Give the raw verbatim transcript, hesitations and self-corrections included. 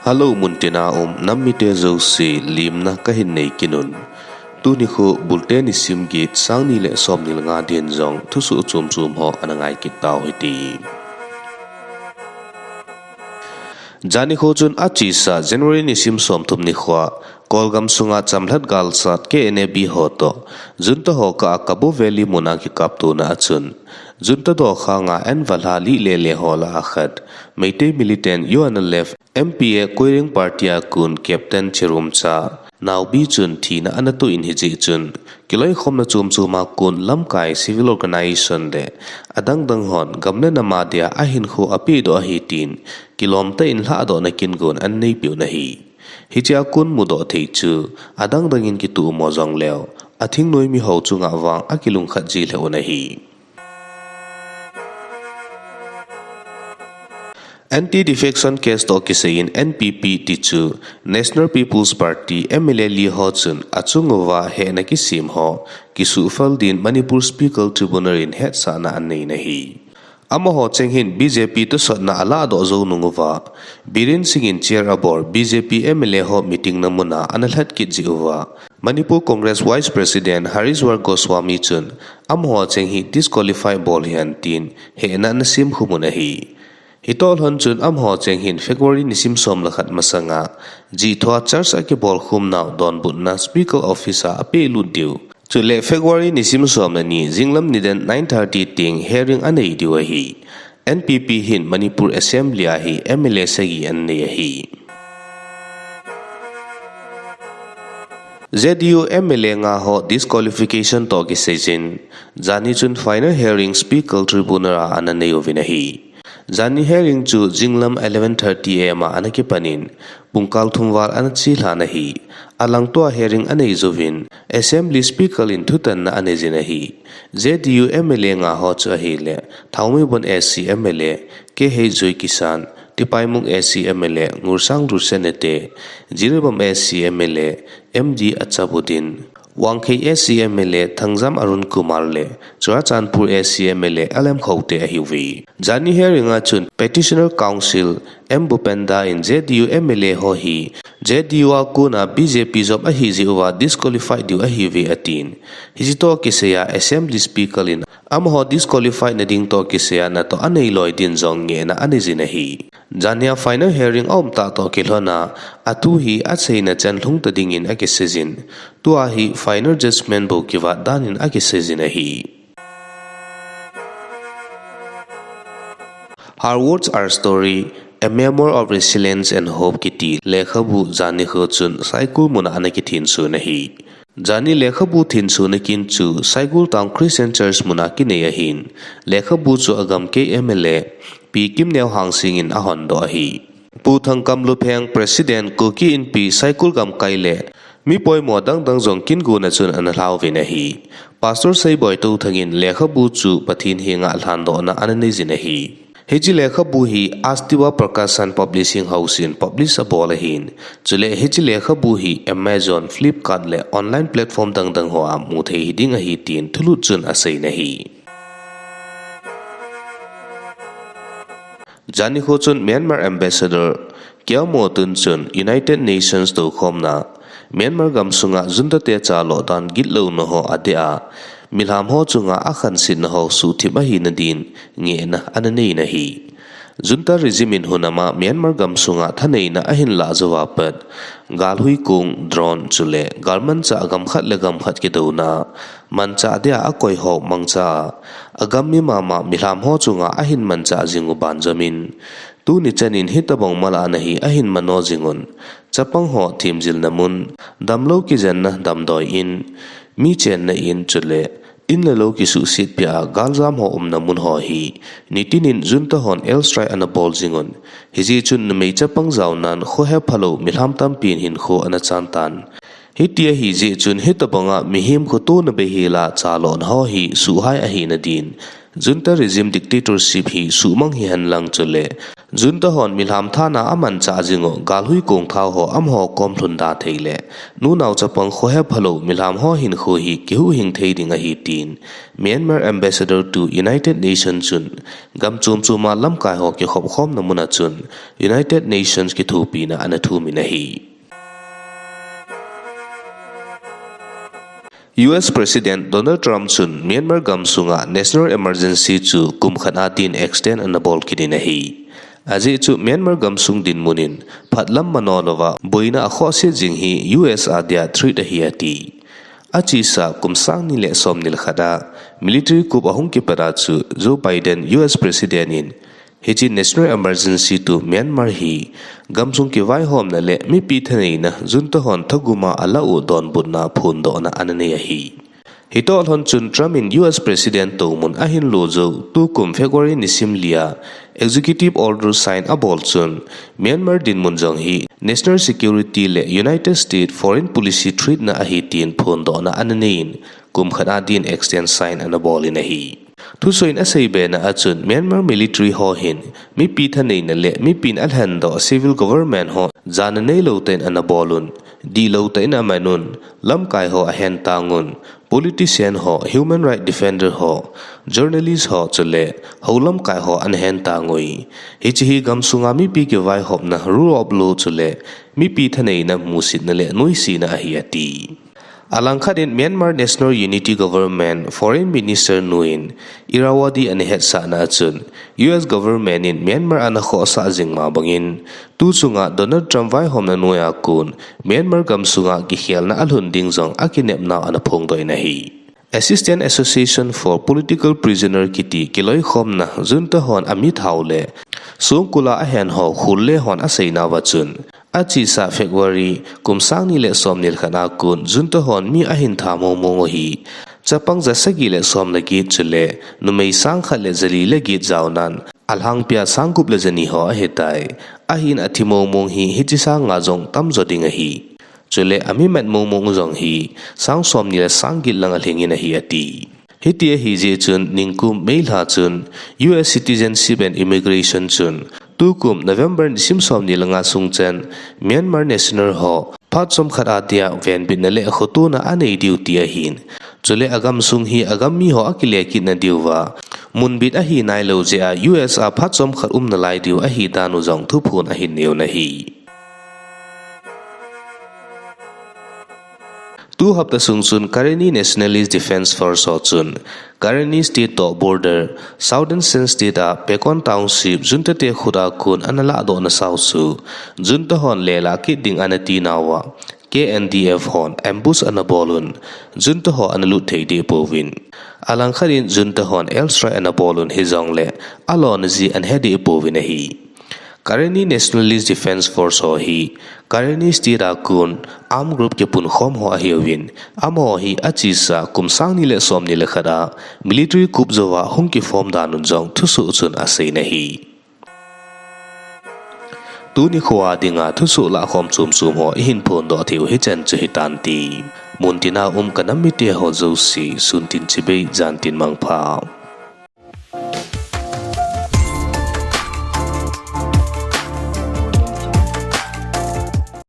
Hello, muntina um nam mite jouse, limna kahin nei kit un. Tuni khu Bulte nisim get, sang ni le som ni le nga din jong thusoh chom chom ho ana ngai kit tau hite. Jani kho chun achesa January nisim som thum nikhoa Kolgam sunga chamlhat galsat K N A B ho toh junta ho kah a Kabaw Valley muna kikaptona a chun, junta dokhanga N Valha Lihlele ho lah a khat, Meitei militant U N L F M P A Koireng party a kon Captain Cherumcha Naobi chun thina ana toh in, hijeh chun kiloikhomna chom choma kon lamkai civil organisation le adang dang hon gam le nam a dia ahinkho apehdoh ahi tin kilomtah in lhahdohna kingon ana neipeh un ahi. Hichea kon mudoh thei chu adang dang in kitohmo jongleu, athingnoi miho chunga vang akilungkhat ji lheh un ahi. Anti-defection case toh kisai in N P P ti chu National People's Party M L A li ho chun achung uva hehna kisem ho kisuhphal din Manipur Speaker Tribunal in hetsahna anei in ahi. Amaho cheng hin B J P tosotna alahdoh jou nung uva, Biren Singh in chair abol B J P M L A ho meeting na muna ana lhat kit jeh uva, Manipur Congress Vice President Harishwar Goswami chun amaho cheng hi disqualify bol hen tin hehna ana semkhum un ahi. Hitoh lhon chun amaho cheng hin February nisim som le khat masanga jihthua church a kibolkhum nau donbutna Speaker Office a apehlut diu, chule February nisim som le ni jinglam nidan nine thirty teng hearing anei diu ahi. N P P hin Manipur Assembly a hi M L A sagi anei ahi. J D U M L A nga ho disqualification toh kisai jin, jani chun final hearing Speaker Tribunal a ana nei uvin ahi. Jani hearing chu jinglam eleven thirty A M a ana kipan in, pungkal thum val ana chelhan ahi. Alangtoa hearing anei jouvin, Assembly Speaker in thutanna anei jin ahi. J D U M L A nga ho chu ahile, Thaomeibon A C M L A, K H Joykisan, Tipaimukh A C M L A, Ngursang Rutsenete, Jiribam A C M L A, M D Achabuddin, Wangkhei A C M L A Thangjam Arun Kumar le Churachandpur A C M L A L M Khaute ahiuve. Jani hearing a chun Petitioner Counsel M Bupenda in J D U M L A ho hi J D U a kona B J P jop ahi jeh uva disqualify diu ahiuve atin. Hiche toh kisaiya Assembly Speaker in amaho disqualify na ding toh kisaiya natoh anei loi din jong ngehna anei jin ahi. Jania final hearing aum tah toh kilhona, athu hi aseina chan lhung ta dingin akiseijin. Tua hi final judgment bou kivat danin akiseijin ahi. Her Words Are Story, A Memoir of Resilience and Hope kiti lekhabu jani kho chun Saikul muna ana kithinsun ahi. Jani lekhabu thinsuna kin chu Saikul Town Christian Church muna kinei ahin, lekhabu chu agam kei M L A Pi Kimneo Hangsing in ahondoh ahi. Pu Thangkam Lupheng, President Kuki Inpi Saikul gamkai le mi poimo dang dang jong kin guna chun ana lhauvin ahi. Pastor Seiboi Touthang in lekhabu chu Pathen henga lhandohna ana neijin ahi. Hiche lekhabu hi Astiwa Prakashan Publishing House in publish abol ahin, chule hiche lekhabu hi Amazon, Flipkart le online platform dang dang hoa muthei hiding ahi tin thulut chun aseiyin ahi. Jani kho chun Myanmar Ambassador Kyaw Moe Tun chun United Nations toukhomna Myanmar gamsunga junta te chaloh dan gitlouna ho adeh a, milham ho chunga akhansetna ho suhthip ahina din ngehna ana neiyin ahi. Junta regime in hunam a Myanmar gamsunga thaneina ahin lah jouva pat, galhui kong, drone chule galmanchah gamkhat le gamkhat kidouna manchah dia akoi ho mangcha a, agam mi mama milham ho chunga ahin manchah jing u banjom in, tuni chan in hitobang malhahna hi ahin mano jing un, chapang ho themjilna mun, damlou kijenna damdoi in, mi chenna in chule in le lou kisuhset peh a galjam ho umna mun ho hi nitin in junta hon airstrike ana bol jing un, hijeh chun numei chapang jaonan khohe phalou milham tampin hinkho ana chan tan. Hiti ahijeh chun hitobanga mihem khotona beihela chalouna ho hi suhhai ahina din Junta regime dictatorship hi suhmang hihen lang chule junta hon milham thana amanchah jing u galhui kongthao ho amaho kom lhunda thei le nunao chapang khohe phalou milham ho hinkho hi kihuhhing thei ding ahi tin Myanmar ambassador to United Nations chun gam chom choma lamkai ho kikhop khomna muna chun United Nations kithopina ana thumin ahi. U S President Donald Trump chun Myanmar gamsunga National Emergency chu kum khat a din extend ana bol kit in ahi. Ajeh chu Myanmar gamsung dinmun in phatlam manolouva boina akhohse jing hi U S a dia threat ahi ati. Achesa kum sang ni le som ni le khat a military coup ahung kipat a chu Joe Biden U S President in hiche National Emergency to Myanmar hi gamsung kivaihomna le mipi thaneina junta hon thaguma alah u donbutna phondohna ana nei ahi. Hitoh lhon chun Trump in U S President toumun ahin lo jou tukum February nisim li a Executive Order sign abol chun Myanmar dinmun jong hi national security le United States foreign policy threat na ahi tin phondohna ana nei in kum khat a din extend sign ana bol in ahi. Thusoh in asei bena a chun Myanmar military ho hin mipi thaneina le mipin alhendoh civil government ho jana neilou tah in ana bol un, dihlou tah in aman un, lamkai ho ahen tang un, politician ho, human right defender ho, journalist ho chule hou lamkai ho ana hen tang ui. Hiche hi gamsunga mipi kivaihopna rule of law chule mipi thaneina musitna le noisena ahi ati. Alangkhat in Myanmar National Unity Government Foreign Minister nu in Irrawaddy ana hetsahna a chun U S government in Myanmar ana khohsah jing ma bangin tuchunga Donald Trump vaihomna noiya kon Myanmar gamsunga kikhelna alhun ding jong akinepnau ana phongdoh in ahi. Assistance Association for Political Prisoner kiti kiloikhomna junta hon amithao le songkul a ahen ho Khulle hon aseinauva chun achesa February kum sang ni le som ni le khat a kon junta hon mi ahin tha mongmong u hi chapang ja sagi le som le get chule numei sang khat le ja li le get jaonan alhangpia sang gup le ja ni ho ahitai. Ahin athi mongmong hi hiche sanga jong tamjo ding ahi. Chule ami mat mongmong u jong hi sang som ni le sang get lang alhingin ahi ati. Hiti ahi jeh chun ningkum May lha chun U S Citizenship and Immigration chun tukum November nisim som ni le nga sung chan Myanmar national ho phat chomkhat a dia venbitna le khotona anei diu ti ahin. Chule agamsung hi agam mi ho akile kitna diuva munbit ahi nailou jeh a U S a phat chomkhat umna lai diu ahi dan u jong thuphon ahin neiyun ahi. Tu hapta sung chun Karenni Nationalist Defence Force ho chun Karenni State toh border Southern Shan State a Pekon Township junta te khut a kon ana lahdohna sau chu junta hon lelah kit ding ana tinauva K N D F hon ambush ana bol un junta ho ana lut thei deh pouvin, alangkhat in junta hon airstrike ana bol un hijongle alona jeh ana he deh pouvin ahi. Karenni Nationalist Defence Force ho hi Karenni State a kon armed group kipunkhom ho ahiuvin, amaho hi achesa kum sang ni le som ni le khat a military coup jouva hung kiform dan un jong thusoh chun aseiyin ahi. Tuni khoa dinga thusoh lahkhom chomchom ho ihin phondoh theiu hichan chu hitante. Muntina um kanam mite ho jouse, suntin chibai, jantin mangpha.